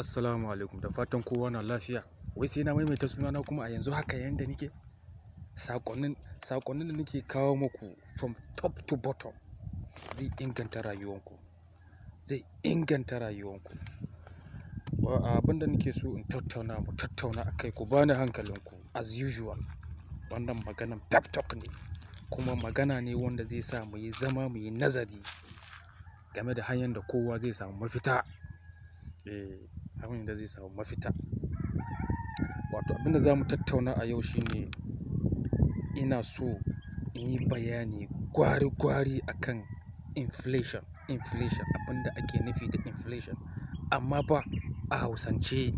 Assalamu alaikum, da fatan kowa na lafiya. Wai sai na maimaita sunana kuma a yanzu haka yanda nake. Saƙonnin da nake kawo muku from top to bottom zai inganta rayuwanku, zai inganta rayuwanku. Abin da nake so in tattauna, mu tattauna akai, ku bani hankalinku as usual. Wannan maganan pep talk ne kuma magana ne wanda zai sa muyi zama muyi nazari game da hanyar da kowa zai samu mafita. Eh, hanyar da zai samu mafita. Wato abin da za mu tattauna a yau shine ina so in yi bayani gwari gwari akan inflation, inflation, abin da ake nufi da inflation. Amma fa a Hausance,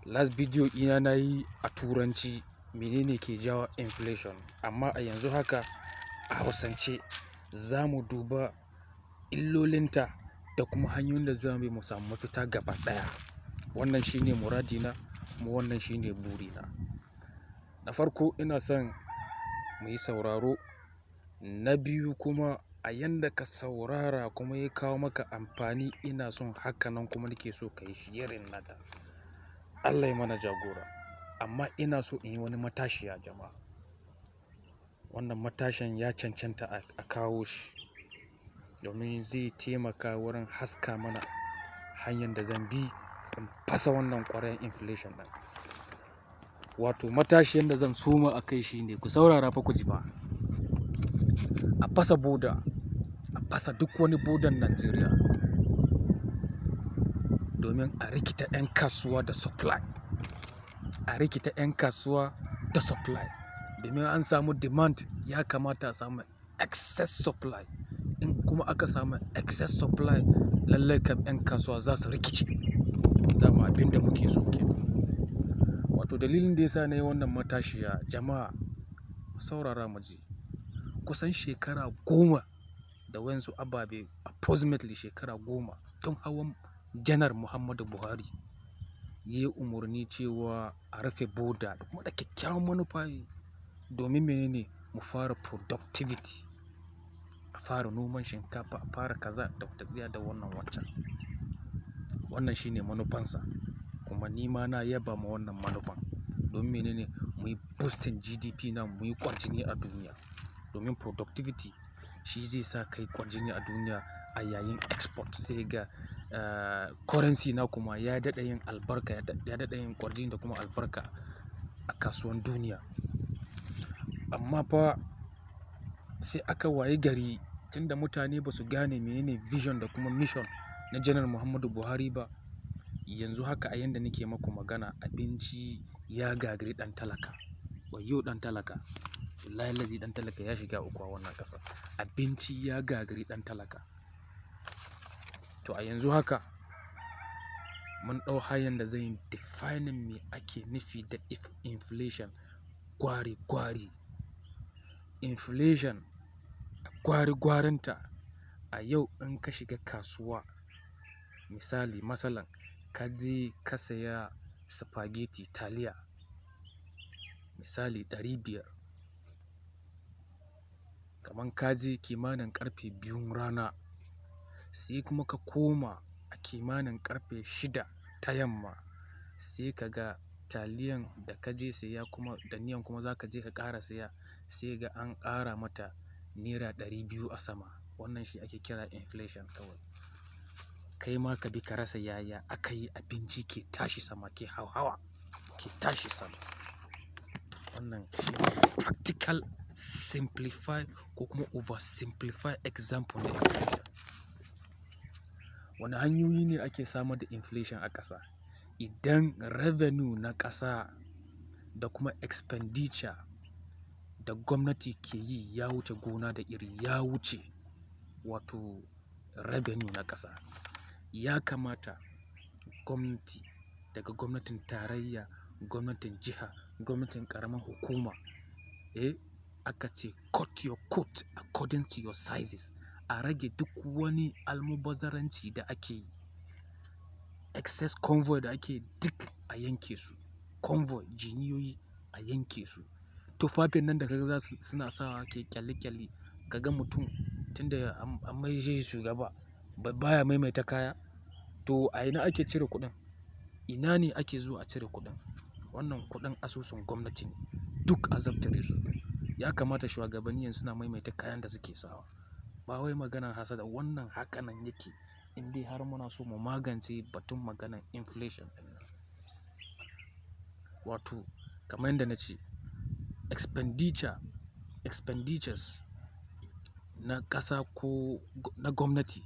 last video ina nayi a Turanci menene ke jawo inflation. Amma a yanzu haka a Hausance za mu duba illolinta da kuma hanyoyin da za mu bi mu samu mafita gaba ɗaya. Wannan shine muradina kuma wannan shine burina. Na farko ina son muyi sauraro. Na biyu kuma a yanda ka saurara kuma ya kawo maka amfani, ina son haka nan kuma nake so ka yi sharing nata. Allah ya mana jagora. Amma ina so in yi wani matashiya, jama'a. Wannan matashin ya cancanta a kawo shi domin zai taimaka wurin haska mana hanyar da zan bi in fasa wannan ƙwarar inflation ɗin. Wato matashiyan da zan soma a kai shine, ku saurara fa ku ji fa. A fasa boda, a fasa duk wani bodan Najeriya domin a rikita 'yan kasuwa da supply. A rikita 'yan kasuwa da supply. Domin an samu demand, ya kamata a samu excess supply. In kuma aka samu excess supply, lallai kam 'yan kasuwa za su rikice. Dama abin da muke so kenan. Wato dalilin da ya sa na yi wannan matashiya, jama'a mu saurara mu ji. Kusan shekara 10 da waƴansu ababe, approximately shekara 10, tun hawan Janar Muhammadu Buhari ya yi umarni cewa a rufe boda da kuma da kyakkyawan manufa domin mene ne? Mu fara productivity. A fara noman shinkafa, a fara kaza da tafiya da wannan wancan. Wannan shine manufansa kuma ni ma na yaba ma wannan manufan. Don mene ne? Muyi boosting GDP namu, muyi kwarjini a duniya. Domin productivity shi zai sa ka yi kwarjini a duniya a yayin export, sai ga currency na kuma ya daɗa yin albarka, ya daɗa yin kwarjini da kuma albarka a kasuwan duniya. Amma fa sai aka wayi gari tunda mutane ba su gane menene vision da kuma mission na Janar Muhammadu Buhari ba. Yanzu haka a yanda nake maku magana, abinci ya gagari ɗan talaka. Wayyo ɗan talaka. Billahillazi ɗan talaka ya shiga uku a wannan ƙasa. Abinci ya gagari ɗan talaka. To a yanzu haka mun ɗau hanyar da zan yi defining me ake nufi da inflation gwari gwari. Inflation gwari gwarinta, a yau in ka shiga kasuwa, misali masalan ka je ka saya spaghetti, taliya misali 500. Kaman ka je kimanin ƙarfe biyun rana sai kuma ka koma a kimanin ƙarfe 6 ta yamma, sai ka ga taliyan da ka je saya kuma da niyan kuma za ka je ka ƙara saya, sai ga an ƙara mata naira 200 a sama. Wannan shi ake kira inflation kawai. Kai ma ka bi ka rasa yaya aka yi abinci ke tashi sama, ke hauhawa, ke tashi sama. Wannan shine practical simplify ko kuma oversimplify example na inflation. Wane hanyoyi ne ake samar da inflation a ƙasa? Idan revenue na ƙasa da kuma expenditure da gwamnati ke yi ya wuce gona da iri, ya wuce wato revenue na ƙasa. Ya kamata gwamnati, daga gwamnatin tarayya, gwamnatin jiha, gwamnatin ƙaramar hukuma, eh, aka ce cut your coat according to your sizes. A rage duk wani almubazzaranci da ake yi. Excess convoy da ake duk a yanke su. Convoy, jiniyoyi a yanke su. Tufafin nan da kaga za su suna sawa ke ƙyalli ƙyalli, ka ga mutum tunda an maishe shi shugaba baya maimaita kaya. To, a ina ake cire kuɗin? Ina ne ake zuwa a cire kuɗin? Wannan kuɗin asusun gwamnati ne. Duk a zabtare su. Ya kamata shuwagabanni yanzu suna maimaita kayan da suke sawa. Ba wai maganar hassada, wannan haka nan yake. Indai har muna so mu magance batun maganan inflation ɗin nan. Wato kamar yadda na ce, expenditures na ƙasa ko na gwamnati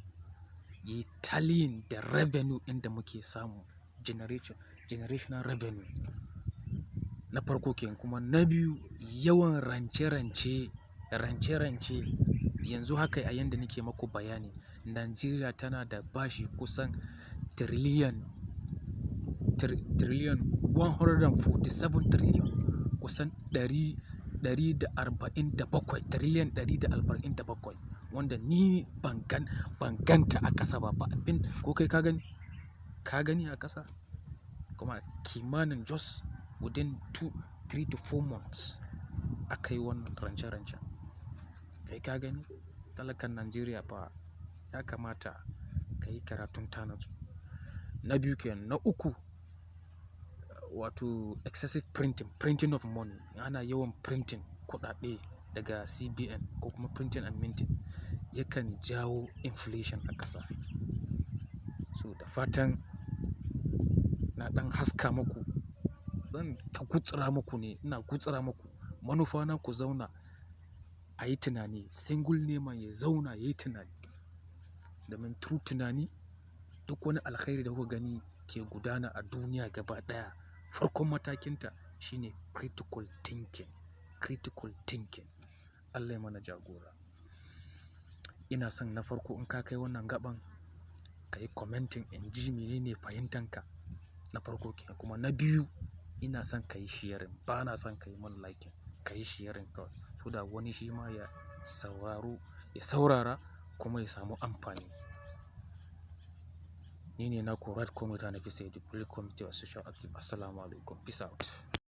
yayi tallying da revenue ɗin da muke samu, generational revenue. Na farko kenan. Kuma na biyu, yawan rance-rance. Yanzu haka a yanda nake maku bayani, Najeriya tana da bashi kusan trillion 147 trillion. Kusan ɗari, 147 trillion 147, wanda ni ban ganta a ƙasa ba. Ba abin ko kai ka gani? Ka gani a ƙasa? Kuma kimanin just within 2, 3 to 4 months aka yi wannan rance-rancen. Kai ka gani? Talakan Najeriya fa, ya kamata ka yi karatun ta natsu. Na biyu kenan. Na uku, wato excessive printing, printing of money. Ana yawan printing kuɗaɗe daga CBN ko kuma printing and minting yakan jawo inflation a ƙasa. So da fatan na ɗan haska muku. Zan ta gutsura muku ne, ina gutsura muku. Manufa na ku zauna a yi tunani. Single layman ya zauna ya yi tunani. Domin through tunani, duk wani alkhairi da kuka gani ke gudana a duniya gaba ɗaya, farkon matakinta shine critical thinking, critical thinking. Allah ya mana jagora. Ina son na farko, in ka kai wannan gaɓan, ka yi commenting in ji menene fahimtanka, na farko kenan. Kuma na biyu, ina son ka yi sharing. Ba na son ka yi mun liking. Ka yi sharing kawai so that wani shi ma ya sauraro, ya saurara kuma ya samu amfani. Ni ne naku Right Comrade Hanafi Saidi, Political Committee of Social Active. Assalamualaikum. Peace out.